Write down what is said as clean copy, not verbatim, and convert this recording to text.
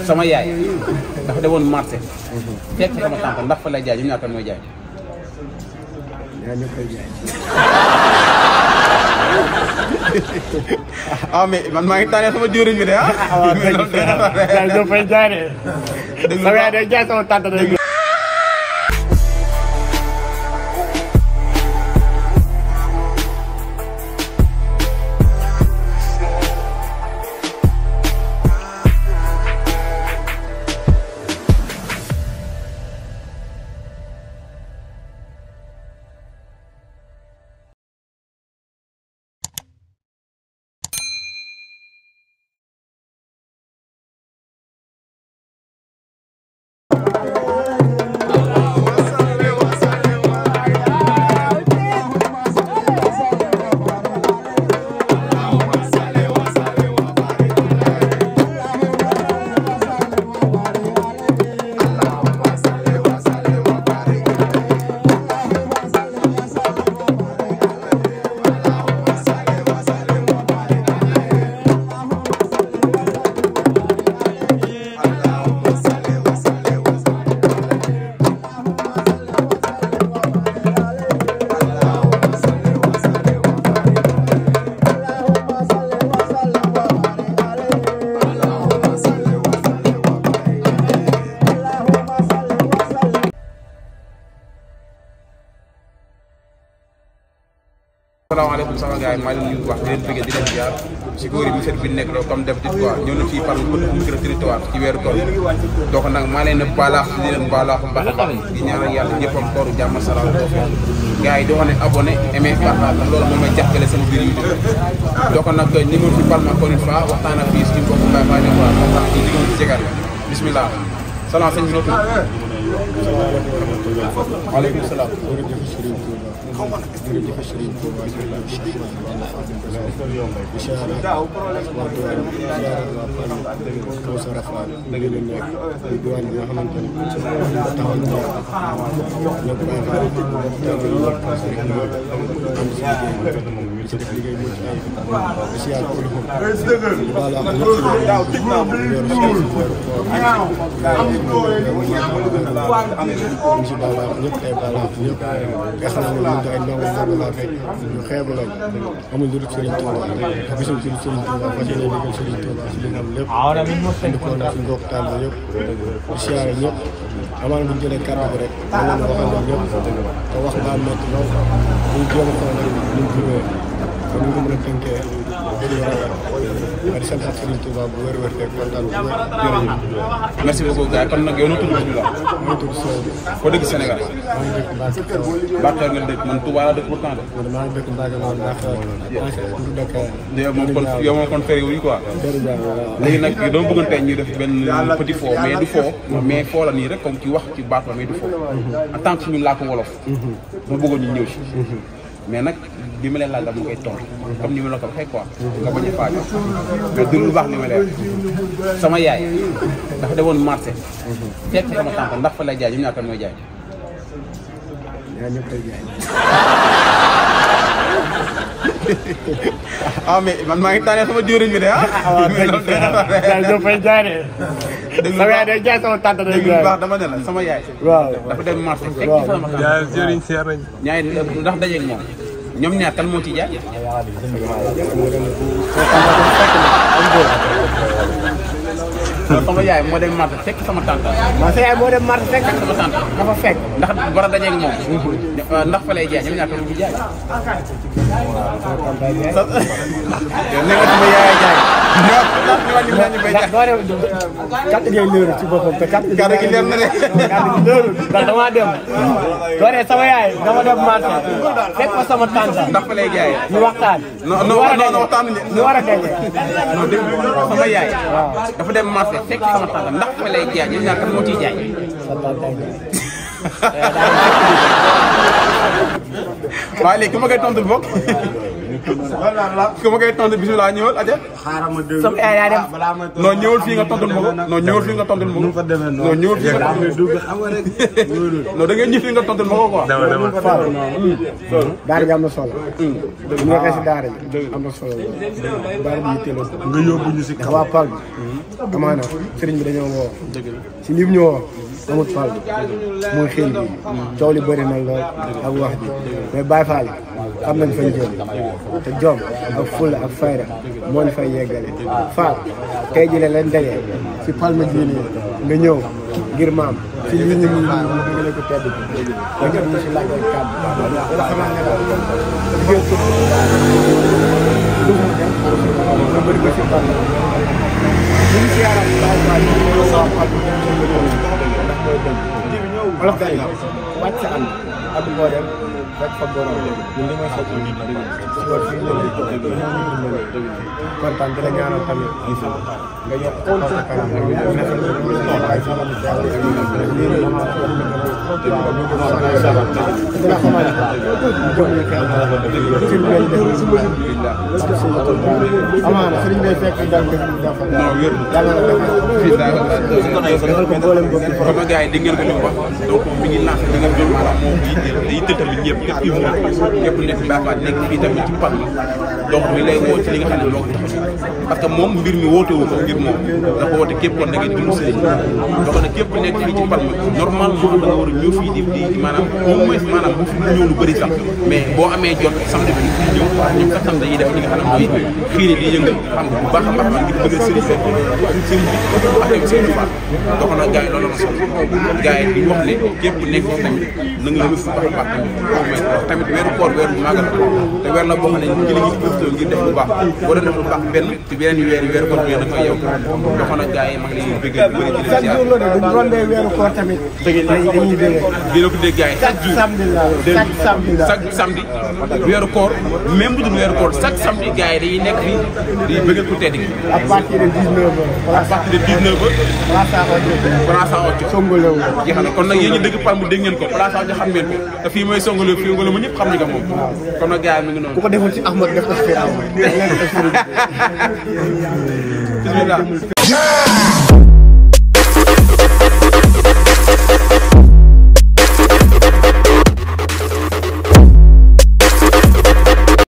sama yaay dafa demoon marché fekk sama tante ndax fa lay jaay ñoom ñaar kan mooy jaay. ah mais man maa ngi tànnee sama jëriñ bi de ah. waaw dëgg fay jaay de. sama yaay day jaay sama tante de. Assalamualaikum sama gars yi maa leen di wax di leen bëgg di leen ziar si góor yi bi seen bi nekk doo comme d'habitude quoi ñëw na fii par micro territoire ci weeru koor donc nag maa leen di baalaax di leen baalaax mbaax di ñaanal yàlla ñëppam kooru jàmm salaam too fi gars yi di wax ne abonné aimé partage loolu moom may jàppale sama biir YouTube donc nag numéro bi Palma encore une fois waxtaan ak fii suñu mbokk Mbaye Fane quoi waxtaan ci diggoon ci jegal bismillah salaam sëñ bi noo tudd waaleykum salaam jërëjëf Serigne Touba ay ndaw laa fekk ñu xeebu lañ amul lu dul Serigne Touba gisul ci Serigne Touba fas yéene liggéey Serigne Touba si li nga am lépp indi ko nag si mbokk taal bi yëpp di siyaare ñëpp amaana bu ñu jëlee kàddu bi rek mën nañu waxal ñëpp te wax daal métti lool ñu jéem a xool nag ñu juree kon ñu ko mën a tënkee di sant Serigne Touba bu wér-wér rek kontaan bu wér jërëjëf. merci beaucoup gars kon nag yow noo tudd bismillah. maa ngi tudd Sow. foo dëkk Sénégal. maa ngi dëkk Mbacke. Mbacke nga dëkk man Touba la dëkk pourtant de. maa ngi dëkk Mbacke moom ndax yow moom kon fere wuñu quoi. léegi nag dama bëggoon tey ñu def benn petit faux mais du faux. mais faux la nii rek comme ci wax ci baat la mais du faux. en tant que ñun laa ko wolof. dama bëggoon ñu ñëw si. mais nag bi ma leen laaj dama koy tontu comme ni ma la ko waxee quoi nga bañ a faajo mais du lu baax li ma leen sama yaay dafa demoon marché fekk sama tante ndax fa lay jaay ñoom ñaar kan mooy jaay. ñëpp lay jaay. ah mais man maa ngi tànnee sama jëriñ bi de ah. waaw dëgg fay jaay de. sama yaay day jaay sama tante day jaay. baax dama ne la sama yaay. waaw dafa dem marché fekk sama tante. jaay jëriñ seer nañ. ñaay ndax dajeeg moom ñoom ñaar kan moo ci jaay. sama yaay moo dem marché fekk sama tante. sa yaay moo dem marché fekk sama tante dafa fekk. ndax war a dajeeg moom. ndax fa lay jaay ñoom ñaar kan moo ci jaay. yow nee nga sama yaay jaay. ndax doo dem kàtt gi leeru ci boppam te kàtt gi leer na de. leeru ndax damaa dem. doo ne sama yaay dama dem marché fekk ko sama tante. ndax fa lay jaay. ñu waxtaan. non waxtaan ñu war a daje. non dégg sama yaay. dafa dem marché fekk sama tante ndax fa lay jaay ñoom ñaar kan moo ciy jaay. sa tante waaye léegi ku ma koy tontu bokk. ku ma koy tontu bisimilah ñëwal aja. xaaral ma déglu sama yaay dem. non ñëwal fii nga tontul ma ko non ñëwal fii nga tontul ma ko. non ñëwal fii nga tontul ma ko. non da ngeen ñëw fii nga tontul ma ko quoi. daara ji am na solo. bu ñu waxee si daara ji am na solo daara ji yitteeloo nga yóbbu ñu si kaw. waa Pal bi amaana sëriñ bi dañoo woo si li ñu woo amut Pal bi mooy xel bi coow li bëri na lool ak wax ji mais Baye Fall xam nañ fañ jëm te jom ak fulla ak fayda moo ñu fay yeggale Fall tey jii la leen dajee si Palma ji nii nga ñëw ngir maam si li ñu bëggale ko tedd bi nga ñëw ñu si laaj ak kàddu wala xamaa ne daal liggéey ko lu mu dem nga bëri ko si Palma ñu ngi si yaram Baye Fall ñu waa Palma ndax mooy dëgg wolof day wàcc sa ànd ak boo dem rek fa borom ñun li may seet si war fii la lay kontaan di la ñaanal tamit nga yokk ko sa kanam amaana sëriñ bay fekk dal def lu dafa sama gars yi dégg ngeen ko li mu wax donc mi ngi lancé li ngeen doon maanaam moom day tëdd tamit ñëpp képp kii moom képp nekk baaxaat nekk fii tamit ci Palma donc mi lay woo ci li nga xam ne moo ko tax parce que moom mbir mi woote wu ko ngir moom dafa woote képp kon da ngay dund sëriñ donc nag képp nekk fii ci Palma normalement da nga war a ñëw fii di maanaam moom mooy maanaam bu fi ñëw lu bëri sax mais boo amee jot samedi bi fii ñëw ñoom sax samedi dañuy def li nga xam ne mooy xiiri di yëngal xam nga bu baax a baax ngir bëgg sëriñ bi ak tamit sëriñ Fall donc nag gars yi loolu la soxla gars yi di wax ne képp nekk fii tamit na nga yëngu bu baax a baax tamit weeru koor weer bu màggal te weer la boo xam ne ci la ñuy profité ngir def lu baax boo doon def lu baax benn ci beneen weeru koor bi ngeen koy yow donc nag gars yi maa ngi leen di bëgg bëri di leen ziar bu rondee weeru koor tamit dañuy bëgg dina ko dégg gars yi chaque samedi weeru koor même bu dul weeru koor chaque samedi gars yi dañuy nekk fii di bëggal ku tedd gi à partir de 19h à partir de 19h place à Othio Songolo jeex na kon nag yéen ñi dëgg Palma dégg ngeen ko place à Othio xam ngeen ko te fii mooy Songolo fii Songolo ma ñëpp xam nañ ko moom kon nag gars yi mi ngi noonu ku ko deful ci Ahmad def ko ci Firaw bismillah